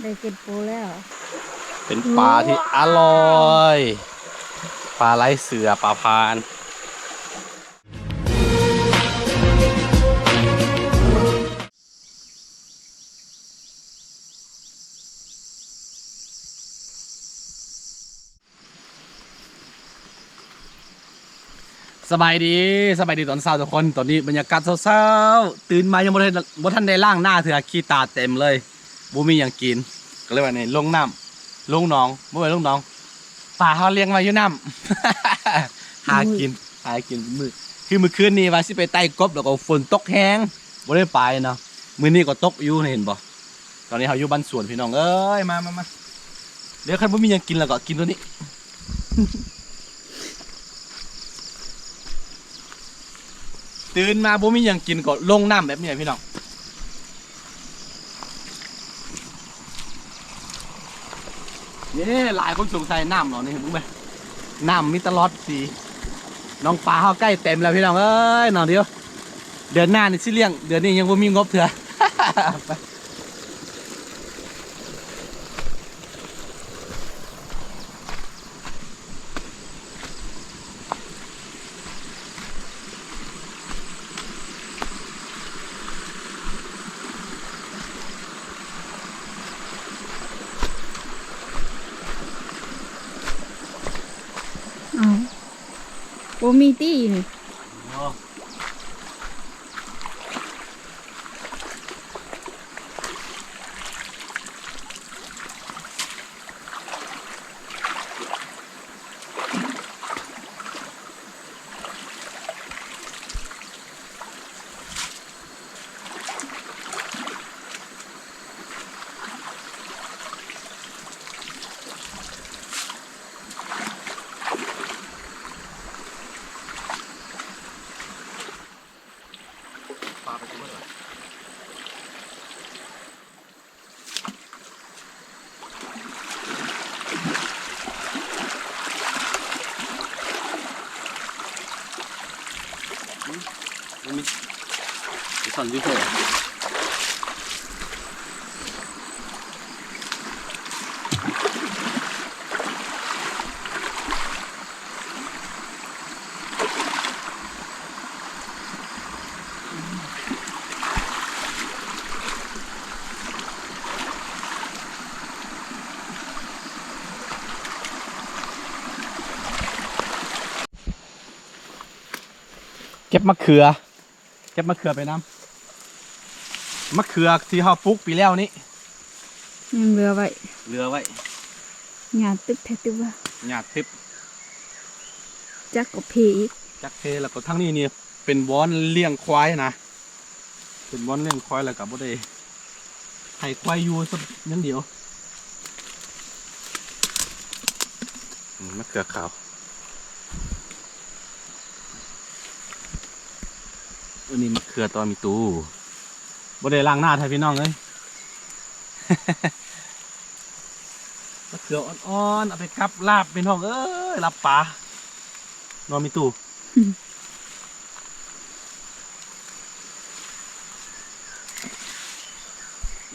ໄດ້ກິນປູແລ້ວ ເປັນປາທີ່ອະລ່ອຍ ປາໄລ່ເສືອ ປາພານ. ສະບາຍດີ ສະບາຍດີຕອນເຊົ້າທຸກຄົນ. ຕອນນີ້ບັນຍາກາດເຊົ້າໆ ຕື່ນມາຍັງບໍ່ໄດ້ ບໍ່ທັນໄດ້ລ້າງໜ້າເທື່ອ ຂີ້ຕາເຕັມເລີຍ ບໍ່ມີຫຍັງກິນ ກໍເລີຍວ່ານີ້ລົງນ້ຳ ລົງໜອງ ບໍ່ແມ່ນລົງໜອງ ປາເຮົາລ້ຽງໄວ້ຢູ່ນ້ຳ ຫາກິນ ຫາກິນມື້ ຄືມື້ຄືນນີ້ວ່າຊິໄປໄຕ່ກົບ ແລ້ວກໍຝົນຕົກແຮງ ບໍ່ໄດ້ໄປເນາະ. ມື້ນີ້ກໍຕົກຢູ່ ເຫັນບໍ່? ຕອນນີ້ເຮົາຢູ່ບ້ານສວນ ພີ່ນ້ອງເອີຍ ມາ ມາ ມາ ດຽວຄັນບໍ່ມີຫຍັງກິນແລ້ວກໍກິນໂຕນີ້ ຕື່ນມາບໍ່ມີຫຍັງກິນກໍລົງນ້ຳແບບນີ້ແຫຼະ ພີ່ນ້ອງ. ນີ້ຫຼາຍຄົນສົງໄສນ້ຳເນາະ ນີ້ເບິ່ງໄປ ນ້ຳມີຕະຫຼອດປີ ໜອງປາເຮົາໃກ້ເຕັມແລ້ວ ພີ່ນ້ອງເອີຍເນາະ. ດຽວເດືອນໜ້ານີ້ຊິລ້ຽງ ເດືອນນີ້ຍັງບໍ່ມີງົບເທື່ອ. ອ້າວ ບໍ່ມີຕິນີ້. ມັນມີ ມີຊ່ອນຢູ່ເທິງ. ເກັບມະເຂືອ ເກັບມະເຂືອໄປນຳ ມະເຂືອທີ່ເຮົາປູກປີແລ້ວນີ້ ຍັງເຫຼືອໄວ້ ເຫຼືອໄວ້ ຫຍ້າຕຶບແທ້ຕຶບວ່າ ຫຍ້າຕຶບ ຈັກກໍເພອີກ ຈັກເພ. ແລ້ວກໍທາງນີ້ນີ້ເປັນບ່ອນລ້ຽງຄວາຍນະ ເປັນບ່ອນລ້ຽງຄວາຍ ແລ້ວກໍບໍ່ໄດ້ໃຫ້ຄວາຍຢູ່ສັກຢ່າງດຽວ. ອືມ ມະເຂືອຂາວ ອັນນີ້ມະເຂືອຕອນມີຕູ້ ບໍ່ໄດ້ລ້າງໜ້າແທ້ພີ່ນ້ອງເອີຍ. ມະເຂືອອ່ອນໆ ເອົາໄປກັບລາບພີ່ນ້ອງເອີຍ ລາບປາ ເນາະມີຕູ້. ອ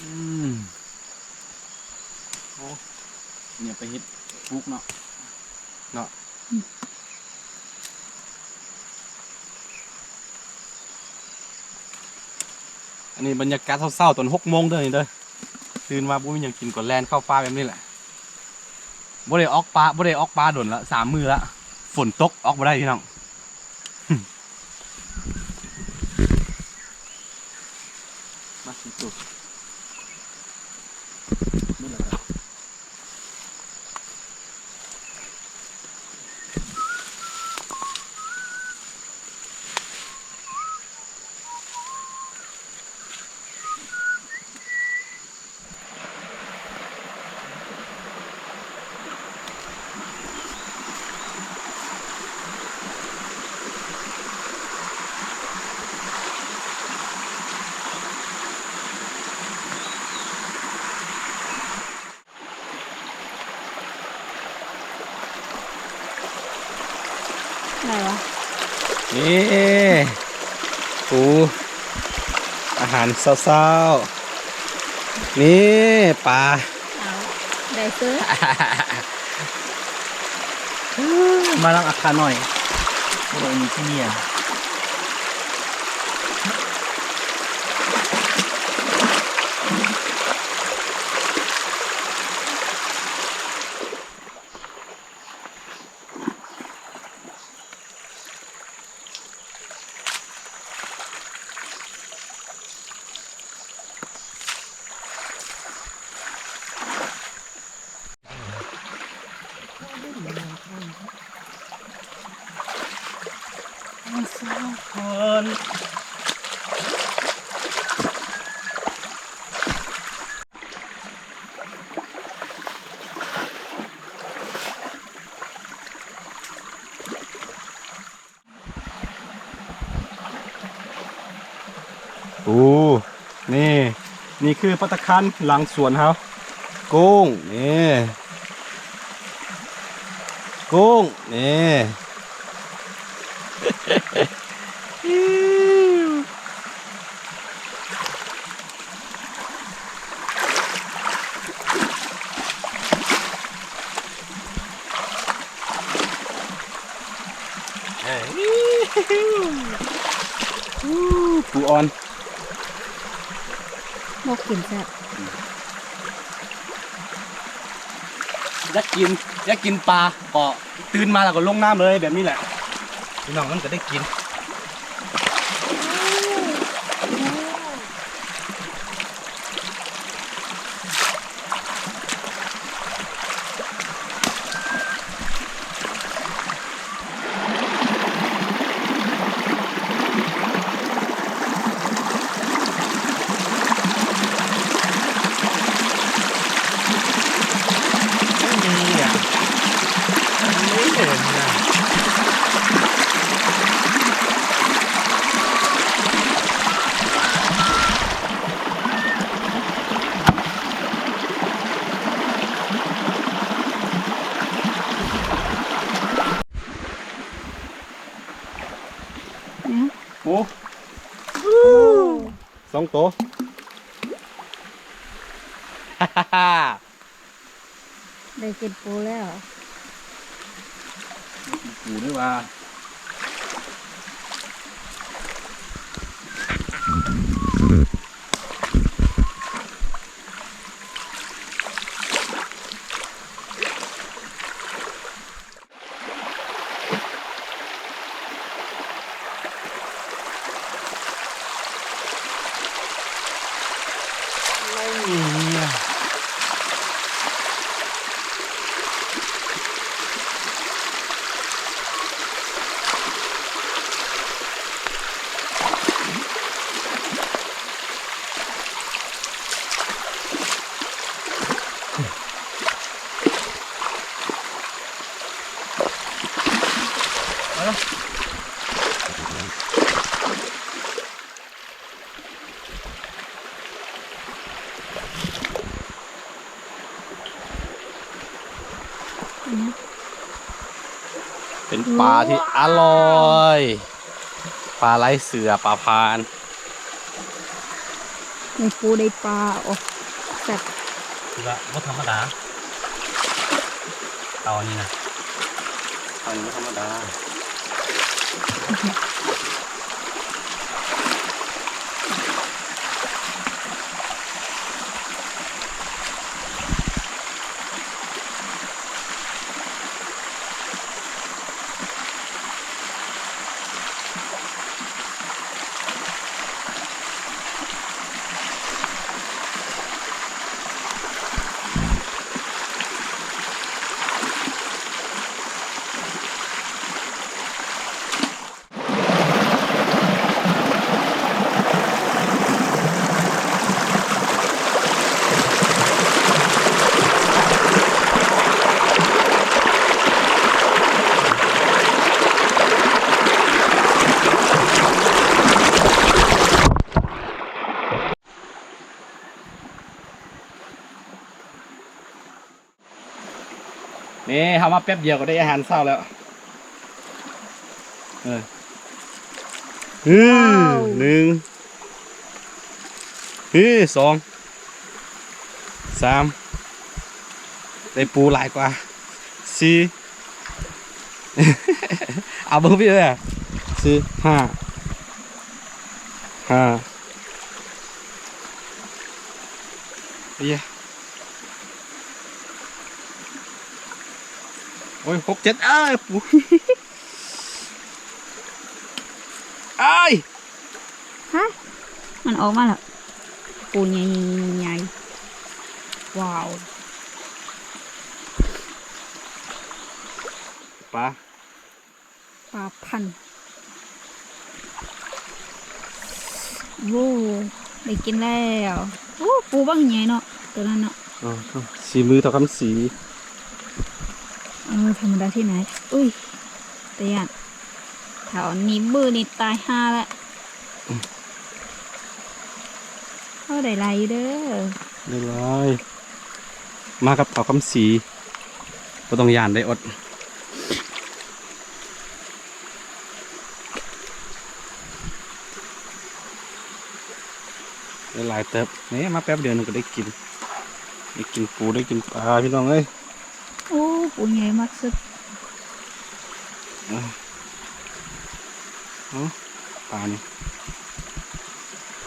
ືມ ໂອ້ ເນຍໄປເຮັດປຸກເນາະ ເນາະ. ອັນນີ້ບັນຍາກາດເຊົ້າໆ ຕອນຫົກໂມງເດີນີ້ເດີ ຕື່ນມາບໍ່ມີຫຍັງກິນກໍແລ່ນເຂົ້າປ່າແບບນີ້ແຫຼະ. ບໍ່ໄດ້ອອກປ່າ ບໍ່ໄດ້ອອກປ່າດົນລະ ສາມມື້ລະ ຝົນຕົກອອກບໍ່ໄດ້ພີ່ນ້ອງ. ມາຊິຕຸ ໄດ້ວະ ນີ້ ປູ ອາຫານເຊົ້າ ນີ້ປາ ເອົາ ໄດ້ເສີຍ ມາລັງອາຄາໜ້ອຍ ໂອ້ຍ ມີທີ່ເມຍ. ໂອ້ ນີ້ ນີ້ຄືພັດຕາຄານຫຼັງສວນເຮົາ. ກຸ້ງ ນີ້ ກຸ້ງ ນີ້. ເອີ ອູອ່ອນ ບໍ່ກິນແຊບ ຢາກກິນ ຢາກກິນປາ ກໍຕື່ນມາແລ້ວກໍລົງນ້ຳເລີຍ ແບບນີ້ແຫຼະ ພີ່ນ້ອງ ມັນກໍໄດ້ກິນ. ອືມ ໂອ້ ສອງໂຕ ໄດ້ກິນປູແລ້ວ ໄດ້ກິນປູເດ້ວ່າ. ເປັນປາທີ່ອະລ່ອຍ ປາໄລ່ເສືອ ປາພານ ໄດ້ປູໄດ້ປາ ໂອ້ ແຊບ ຖືວ່າບໍ່ທຳມະດາ ເຕົານີ້ນະ ເຕົານີ້ບໍ່ທຳມະດາ. ນີ້ ເຮົາມາແປັບດຽວກໍໄດ້ອາຫານເຊົ້າແລ້ວ ເອີ ອື ວ້າວ ໜຶ່ງ ເອີ ສອງ ສາມ ໄດ້ປູຫຼາຍກວ່າ ສີ່ ເອົາເບິ່ງພີ່ເດີ ສີ່ ຫ້າ ຫ້າ ເອີຍ ໂອ້ຍ ຫົກ ເຈັດ ເອີຍ ປູ ອ້າຍ ຮະ ມັນອອກມາແລ້ວ ປູໃຫຍ່ໆ ວ້າວ ປາ ປາພັນ ໂອ້ ໄດ້ກິນແລ້ວ ໂອ້ ປູບັກໃຫຍ່ເນາະ ໂຕນັ້ນເນາະ ອໍ ສີມືທ້າວຄຳສີ ເອີ ທຳມະດາທີ່ໄຫນ ອຸ້ຍ ຕາຢ້ານ ຖ້າເອົາໜີບມືນີ້ຕາຍຫ່າແລ້ວ ອືມ ໂອ້ ໄດ້ຫຼາຍຢູ່ເດີ ໄດ້ຫຼາຍ ມາກັບທ້າວຄຳສີ ບໍ່ຕ້ອງຢ້ານໄດ້ອົດ ໄດ້ຫຼາຍເຕີບ ນີ້ມາແປັບດຽວໜຶ່ງກໍໄດ້ກິນ ໄດ້ກິນປູ ໄດ້ກິນປາ ພີ່ນ້ອງເອີຍ ໂອ້ ປູໃຫຍ່ມັກສຸດ ເອີ ເອົາ ປານີ້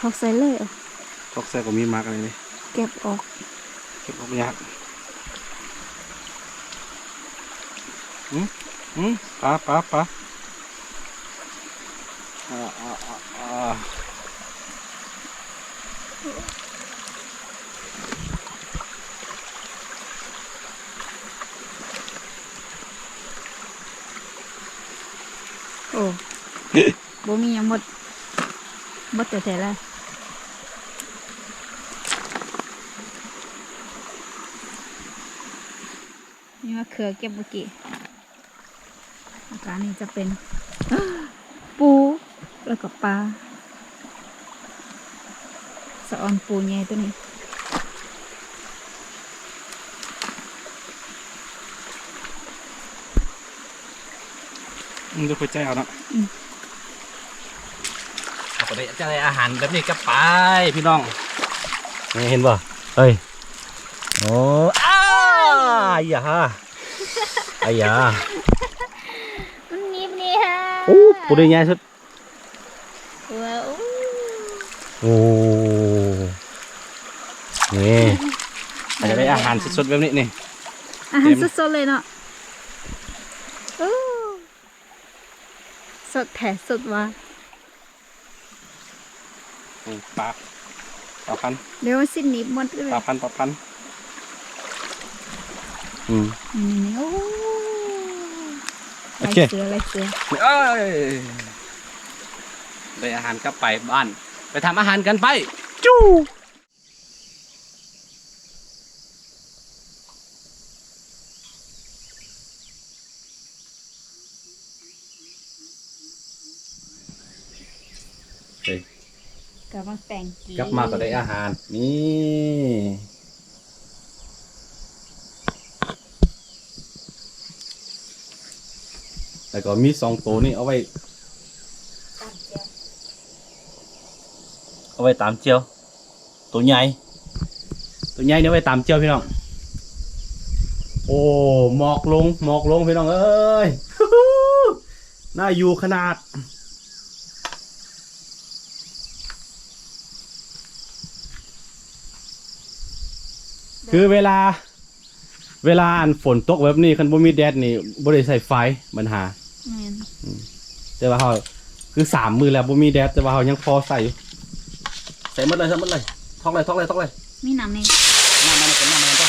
ຖອກໃສ່ເລີຍ ຖອກໃສ່ກໍມີໝາກອັນນີ້ ເກັບອອກ ເກັບອອກຍາກ ຫືມ ຫືມ ປາ ປາ ປາ ອາ ອາ ອາ ອາ. ໂອ້ ບໍ່ມີຫຍັງໝົດ ໝົດແທ້ໆລະ ມີມະເຂືອເກັບມື້ກີ້ ອາການນີ້ຈະເປັນ ປູ ແລ້ວກໍປາ ສະອອນປູໃຫຍ່ໂຕນີ້ ອືມ ດຽວຄ່ອຍໃຈເອົາເນາະ ອືມ ເຮົາກໍໄດ້ ຈະໄດ້ອາຫານແບບນີ້ກັບໄປ ພີ່ນ້ອງ ນີ້ເຫັນບໍ່ ເອີຍ ໂອ້ ອ້າ ອາຢາ ອາຢາ ມັນໜີບນີ້ຫາ ໂອ້ ປູນີ້ໃຫຍ່ສຸດ ວ້າວ ໂອ້ ນີ້ ອາດຈະໄດ້ອາຫານສົດໆແບບນີ້ນີ້ ອາຫານສົດໆເລີຍເນາະ ໂອ້ ສົດແທ້ສົດວ່າ. ນີ້ປາ ປາພັນ ດຽວມັນຊິໜີບໝົດເລີຍ ປາພັນ ປາພັນ ອືມ ນີ້ໆ ໂອ້ ໂອເຄ ລາຍເສືອ ລາຍເສືອ ເອີຍ ໄດ້ອາຫານກັບໄປບ້ານ ໄປທຳອາຫານກັນໄປ ຈູ້. ເອີຍ ກັບມາແປງກີ ກັບມາກໍໄດ້ອາຫານ ນີ້ ແລ້ວກໍມີສອງໂຕນີ້ເອົາໄວ້ ຕຳແຈ່ວ ເອົາໄວ້ຕຳແຈ່ວ. ໂຕໃຫຍ່ ໂຕໃຫຍ່ນີ້ໄວ້ຕຳແຈ່ວພີ່ນ້ອງ ໂອ້ ໝອກລົງ ໝອກລົງພີ່ນ້ອງເອີຍ ໜ້າຢູ່ຂະໜາດ ຄືເວລາ ເວລາອັນຝົນຕົກແບບນີ້ ຄັນບໍ່ມີແດດນີ້ບໍ່ໄດ້ໃຊ້ໄຟ ບັນຫາ ແມ່ນ ອືມ ແຕ່ວ່າເຮົາ ຄືສາມມື້ແລ້ວບໍ່ມີແດດ ແຕ່ວ່າເຮົາຍັງພໍໃຊ້ຢູ່ ໃສ່ໝົດເລີຍ ໃສ່ໝົດເລີຍ ຖອກເລີຍ ຖອກເລີຍ ຖອກເລີຍ ມີນ້ຳນີ້ ນ້ຳມັນເປັນນ້ຳມັນຕົວ